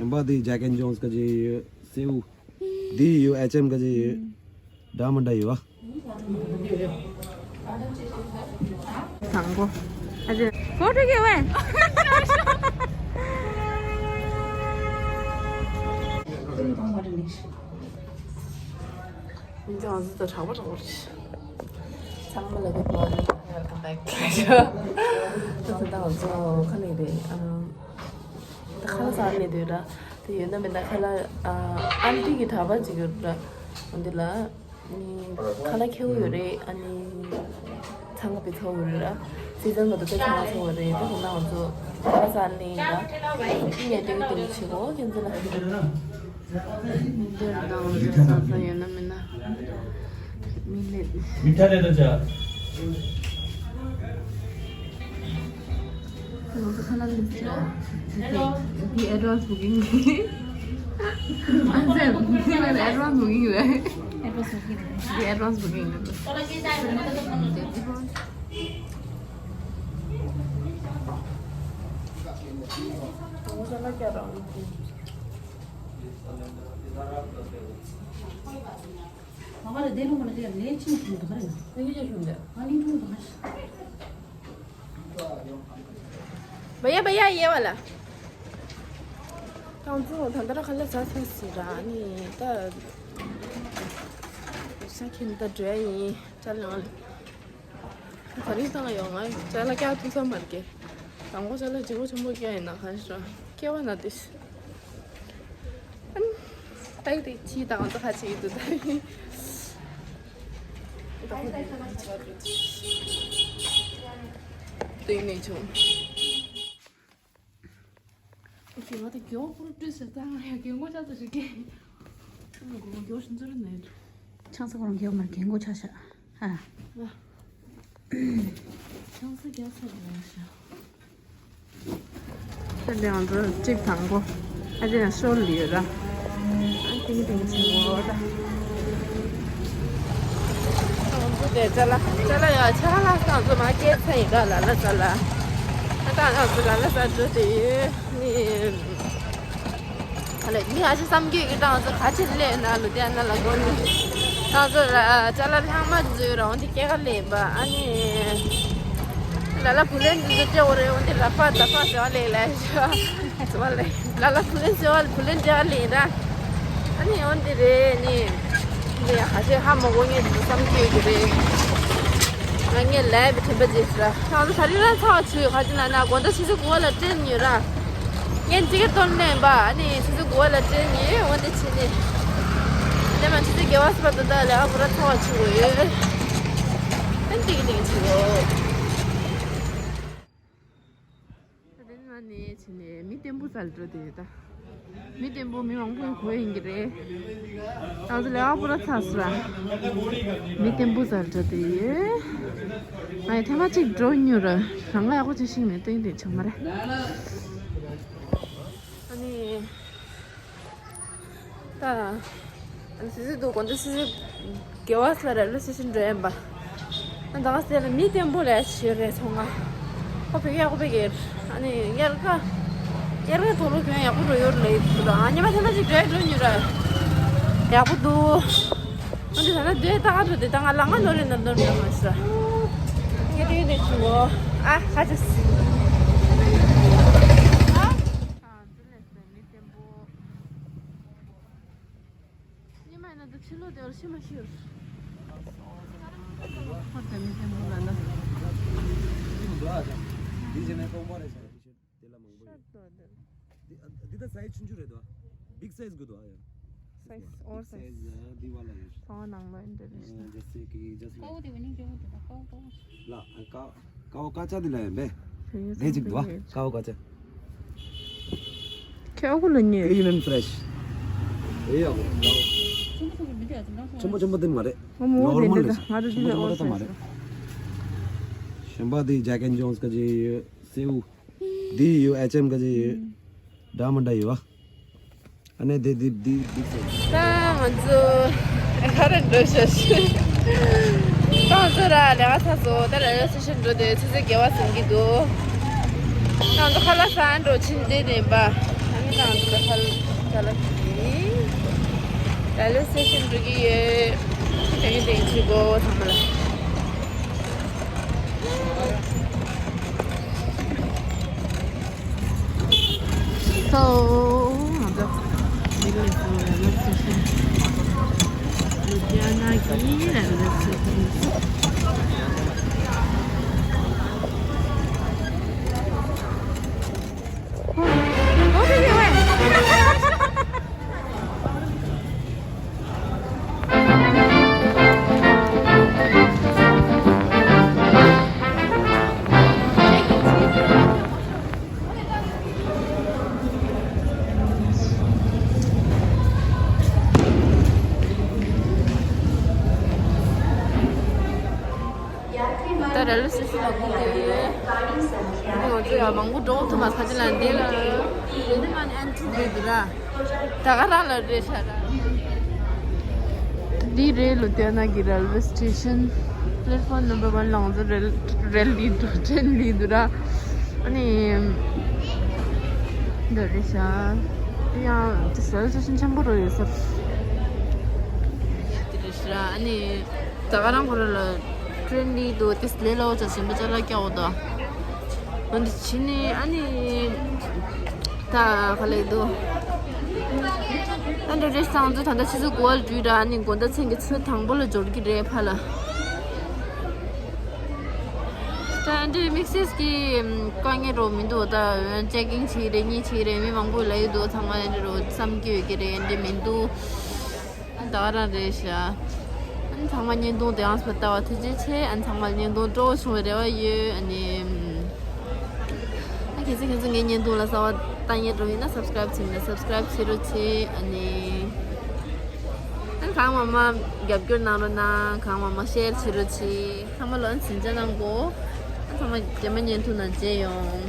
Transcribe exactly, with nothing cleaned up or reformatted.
གཞན་པ་དེ་Jack and Jones ག་ཅི་ཡོད། སེའུ། དེ་ཡོད། H&M ག་ཅི་ཡོད། འདྲ་མི་འདྲ་ཡོད། དང་པོ། ཨ་ཅེ། ཀོ་ཏྲི་གེ་ཝེ། ཡིན་ཀྱང་ང་ཚོ་ད་གྲགས་པ་གྲགས་པ་རེད། ཚང་མ་ལ་good morning, welcome back to my show. ད་ད་ང་ཚོ་ཁ་ལས་རེད། ཨ། ད་ཁ་ལག་ཟ་ནས་འདུག་ར། དེ་ཡོད་ན་མེད་ན་ཁ་ལག་ཨ། ཨན་ཏི་གི་གྲྭ་པ་ཅིག་ཡོད་ར། འོན་ཏེ་ལ། ཁ་ལག་ཁེ་པོ་ཡོད་རེད། ཨ་ནི། ཚང་མ་དཔེ་ཚོགས་ཡོད་རེད་ར། སི་ཛན་མ་གཏོགས་དཔེ་ཚང་མ་ཚོགས་ཡོད་རེད། དེ་དེ་ན་ང་ཚོ་ཁ་ལག་ཟ་ནས་ཡིན་ར། ཡིན་ནས་དེ་གི་དེ་གི་ཆེ་གོ་ཁྱེད་ཚོ་ལ། འདིར་དང་འདིར་ས་ས་ཡོད་ན་མིན་ན། མི་ལེད། མི་ཐ་ལེ་ད་ཅ། ང་ཚོ་ཁ་ལག་ལས་ཆ། འདི་advance booking། ཨ་ཙེ། འདི་advance booking་རེད། Advance booking་རེད། འདི་advance booking་རེད། ང་ཚོ་ལ་སྐྱར་རང་། भैया, भैया, ये वाला। ཁྱེད་ཚོ་ད་ལྟ་ཁ་ལག་ཟ་ཚར་ཟིན་ར། ཨ་ནི་ད་ས་ཁྱིམ་ད་འགྲོ་ཡ་ཡིན། ཅ་ལག་ད་རིང་བཏང་ཡོང་ང་ཅ་ལག་བཀྱག་ཐུབ་ས་མ་རེད། དང་པོ་ཅ་ལག་ལྗིད་པོ་ཆེན་པོ་བཀྱག་ཡིན་ན་གང་ཤེས་ར། སྐྱེ་བ་ན་དེ། ཨ་ནི། ཏག་ཏག་ཅི་དང་ཏག་ཁ་ཅིག་འདུག་ད། སྟེང་ནས་བྱུང་། ཨོ་ཁེ། ང་ད་མགྱོགས་པོ་བྲོས་ཟེར། ད་ང་ཡང་རྒན་གོག་ཆགས་ཚར་ཞིག་གི། ཨ་མ་གོ་མགྱོགས་ཤིང་ཚོར་ནས། ཆང་ས་ཁོ་རང་མགྱོགས་མར་རྒན་གོག་ཆགས་ཤག་ཨ། ཆང་ས་རྒྱག་ཚར་རེད་ཤག་ད་ལྟ་ང་ཚོ་གཅིག་དང་པོ། ཨ་ཅེ་ཡང་ཤོར་ལི་ཡོད་ར། ཨ་ཏིང་ཏིང་ཆེན་པོ་ད། ང་ཚོ་དེ་ཅ་ལག་ཅ་ལག་ཡ་ཆ་ལག་ང་ཚོ་མ་སྐྱེལ་ཚར་ཡིན་ར། ལ་ལ་ཟ་ལ། ད་ང་ཚོ་ལ་ལ་ཟ་འགྲོ་དེ་ཡོད་ནི། ཨ་ལས་མི་ཨ་ཅེ་བསམ་རྒྱུ་ཡི་ད་ང་ཚོ་ག་ཅི་ལས་ན་ལུ་དེ་ན་ལ་གོ་ནི། ང་ཚོ་ལ་ཅ་ལག་ལྷག་མ་འཛུལ་ར། འོན་ཏེ་སྐྱེལ་ག་ལས་པ་ཨ་ནི། ལ་ལ་བུ་ལོན་འདི་ཚོ་སྤྲད་འོ་རེད། འོན་ཏེ་ལ་ཕ་ད་ཕ་ཟེར་བ་ལས་ལ་ཞོ་ཟེར་བ་ལས། ལ་ལ་བུ་ལོན་ཟེར་བ་བུ་ལོན་སྤྲད་བ་ལས་ར། ཨ་ནི་འོན་ཏེ་རེད་ནི། འདི་ཡ་ཧ་ཤེ་ཧ་མ་གོ་ངས་འདི་བསམ་གྱི་ཡོད་ཀྱི་རེད། ང་ངས་ལས་པའི་དྲན་པ་རྗེས་སུ་ར། ང་ཚོ་ད་རིང་ར་ཚ་བ་ཆུ་ཡོད་ག་ཅི་ན་ན་དགོང་དག་ཆུ་ཚོད་དགུ་པ་ལ་ཏྲེན་ཡོད་ར། ངས་ཅི་ག་ཏོན་ནས་པ་ནི་ཆུ་ཚོད་དགུ་པ་ལ་ཏྲེན་ཡོད། འོན་ཏེ་ཕྱི་ནས་དེ་མ་ཆུ་ཚོད་བརྒྱད་པ་སུ་པ་ད་ད་ལས་ཀ་པུ་ར་ཚ་བ་ཆུ་གོ་ཡོད། ཨན་ཏིག་ཏིག་ཆུ་གོ། ད་དེ་ནང་ནས་ཕྱི་ནས་མི་བརྟན་པོ་ཙལ་འགྲོ་དེ་ད། མི་བརྟན་པོ་མི་མང་པོ་གོ་ཡིན་གྱི་རེད། ང་ཚོ་ལས་ཀ་པུ་ར་ཚ་སུ་ར། མི་བརྟན་པོ་ཙལ་འགྲོ་དེ་ཡོད། ང་ཡི་ཐེངས་མ་གཅིག་འགྲོ་མྱོང་ར། རང་ང་ཡག་པོ་ཅིག་ཤེས་མེད། ཏིང་ཏིང་ཆགས་མ་རེད། ཨ་ནི། ད། ཨ་ནི་སི་སི་འདུག་གོ་འདི་སི་སི་དགེ་བ་ས་ར་ལུ་སི་སི་འགྲོ་ཡན་པ། ཨ་ད་ག་སེ་ལ་མི་བརྟན་པོ་ལས་ཤི་རེད་ཚོང་ང་། ཁོ་ཕེ་གེ་ཡག་པོ་ཕེ་གེ། ཨ་ནི་ཡར་ཀ་ཡར་ཀ་ཐོ་ལོ་གྱོན་ཡག་པོ་འགྲོ་ཡོད་ལེ་འདུག་ཨ་ཉི་མ་ཐ་ན་ཅིག་འགྲོ་ཡ་འགྲོ་ཉུ་ར། ཡག་པོ་འདུག་ཨ་འདི་ད་ན་སྡོད་ད་ག་འགྲོ་དེ་ད་ང་ལ་ང་ནོར་རེ་ན་ནོར་རེ་མ་ཤ། ངས་དེ་ནས་བྱུང་ངོ་། ཨ་ཁ་ཅིག་ཨ་འདི་ལས་སེ་མི་བརྟན་པོ། ཉི་མ་ཡིན་ན་འདི་ཕྱི་ལོགས་དེ་བར་ཤི་མ་ཤི་ཡོད། ཧོར་དེ་མི་བརྟན་པོ་ལ་ལ། འདི་ཟེར་ན་སྟོང་པ་རེད་ཟེར། དེ་ལ་མང་པོ་ཡོད། ཤར་དོ་དེ། འདི་ཨ་འདི་ད་སའི་ཆུང་ཆུང་རེད་དོ། བིག་སའི་ཛི་དགོས་དོ་ཨ་ཡ། སའི་ཛི་ཨོ་སའི་ཛི། སའི་ཛི་འདི་བ་ལ་ཡོད། ཐང་ནང་ལོ་ཨིན་དེ་རེད། ཨ་ཇ་སི་ཀི་ཇ་སི་ཀི། ཀའོ་དེ་བ་ནི་ཇོ་དེ་ད་ཀའོ་ཀའོ། ལ་ཨ་ཀའོ་ཀའོ་ཀ་ཅ་འདི་ལ་ཡོད་པས། དེ་ཅིག་དོ་ཨ་ཀའོ་ཀ་ཅ། ཁྱེད་ཨ་ཁུ་ལ་ཉོས། Clean and fresh། ཨེ་ཡ་ཀའོ། ཆེན་པོ་ཆེན་པོ་འདི་མ་རེད། ཨ་མོ་དེ་ནོར་མལ་འདི་རེད། ད་ང་ཚོ་འདི་ཆེན་པོ་ཆེན་པོ་ཨོ་ད་མ་རེད། གཞན་པ་དེ་Jack and Jones་ག་ཅི་ཡོད། སེའུ། འདི་ཡོད། H&M་ག་ཅི་ཡོད། འདྲ་མི་འདྲ་ཡོད་ཨ། ཨ་ནི་དེ་འདི་འདི་འདི་ཚོ། ད་ང་ཚོ་ཧ་ར་འགྲོ་ཤ་ཤི། ད་ང་ཚོ་ར་ལས་ཀ་ཚ་སོ་ད་ར་ལ་སི་ཤན་འགྲོ་དེ་ཆུ་ཚོད་བརྒྱད་པ་ཟིན་གྱི་འདུག་ད་ང་ཚོ་ཁ་ལག་ཟ་འགྲོ་ཕྱིན་དེ་ནས་པ། ཨ་ནི་ད་ང་ཚོ་ཁ་ལག་ ཅ་ལག་གི་རེལ་ཝེ་སི་ཊེ་ཤན་འགྲོ་གི་ཡོད། ད་གིན་དེ་ཚུར་གོ་ཚང་མ་ལ། So, ང་ཚོ་འདི་ལ་སོང་། རེལ་ཝེ་སི་ཊེ་ཤན། ལུ་དྷི་ཡ་ན་གི་རེལ་ཝེ་སི་ཊེ་ཤན། ད་རེལ་ཝེ་སི་ཊེ་ཤན་ལ་སྒུག་བསྡད་ཡོད། འདི་ང་ཚོ་ཡང་མང་པོ་འགྲོ་ཐུབ་མ་ཁ་ཅིག་ལ་འདི་ལ་འདི་ནི་མ་ནི་ཨན་ཊི་འདི་འདུག་ར། ད་ག་རང་ལ་རེད་ཤག་ར། འདི་རེད། ལུ་དྷི་ཡ་ན་གི་རེལ་ཝེ་སི་ཊེ་ཤན། པླེ་ཊི་ཕོམ་ནམ་བར་ཝན་ལ་ང་ཚོ་རེལ་རེལ་འདི་འགྲོ། ཊེན་འདི་འདུག་ར། ཨ་ནི་འདི་རེད་ཤག། དེ་ཡང་དེ་རེལ་ཝེ་སི་ཊེ་ཤན་ཆེན་པོ་རུ་ཡོད་ས་རེད་ཤག། ཨ་ནི། ད་ག་རང་ཁོ་ར་ལ་ཊེན་འདི་འདུག། དེ་ལས་སླ་བོ་ཆ་ཆེན་པོ་ཅ་ལག་རྒྱག་འོ་དོ། འོ་འདི་ཕྱི་ནས་ཨ་ནི་ད་ག་ལེ་འདུག། ཨ་འདྲ་རེད་སང་དུ་ད་ལྟ་ཆུ་ཚོད་དགུ་པ་ལ་འགྲོ་ར། ཨ་ནི་དགོང་དག་མཚན་གྱི་ཆུ་ཚོད་དང་པོ་ལ་འབྱོར་གི་རེད་ཕ་ལ། ད་ཨ་འདྲའི་དམིགས་བསལ་གྱི་དཀའ་ངལ་རོ་མི་འདུག། ད་ཅེག་ཨིན་བྱེད་ཀྱི་རེད། གཉིས་བྱེད་ཀྱི་རེད། མི་མང་པོ་ལ་ཡོད་འདུག། ཚང་མ་ཨ་འདྲ་རོ་བསམ་གྱི་ཡོད་ཀྱི་རེད། ཨ་འདྲ་མི་འདུག། ད་ག་རང་རེད་ཤག། ཨ་ནི་ཚང་མ་བརྙན་ཐུང་དེ་ཡང་ལྟ་བ་ཐུགས་རྗེ་ཆེ། ཨ་ནི་ཚང་མ་ལ་བརྙན་ཐུང་སྤྲོ་བོ་བྱུང་བའི་རེ་བ་ཡོད། ཨ་ནི་ཨ་གལ་སྲིད་ཁྱེད་ཚོ་ངའི་བརྙན་ཐུང་ལ་གསར་པ་ལྟ་མཁན་འདྲ་ཡིན་ན་སབ་སི་ཀ་རེབ་བྱེད་མཁན་སབ་སི་ཀ་རེབ་བྱེད་རོགས་བྱེད། ཨ་ནི་ཨ་ནི་གང་མང་མང་རྒྱབ་སྐྱོར་གནང་རོགས་གནང་། གང་མང་མང་ཤེར་བྱེད་རོགས་བྱེད། ཚང་མ་ལ་ཨ་ནི་སྦྱིན་བདག་གནང་གོ། ཨ་ཚང་མ་རྗེས་མ་བརྙན་ཐུང་ནང་མཇལ་ཡོང་།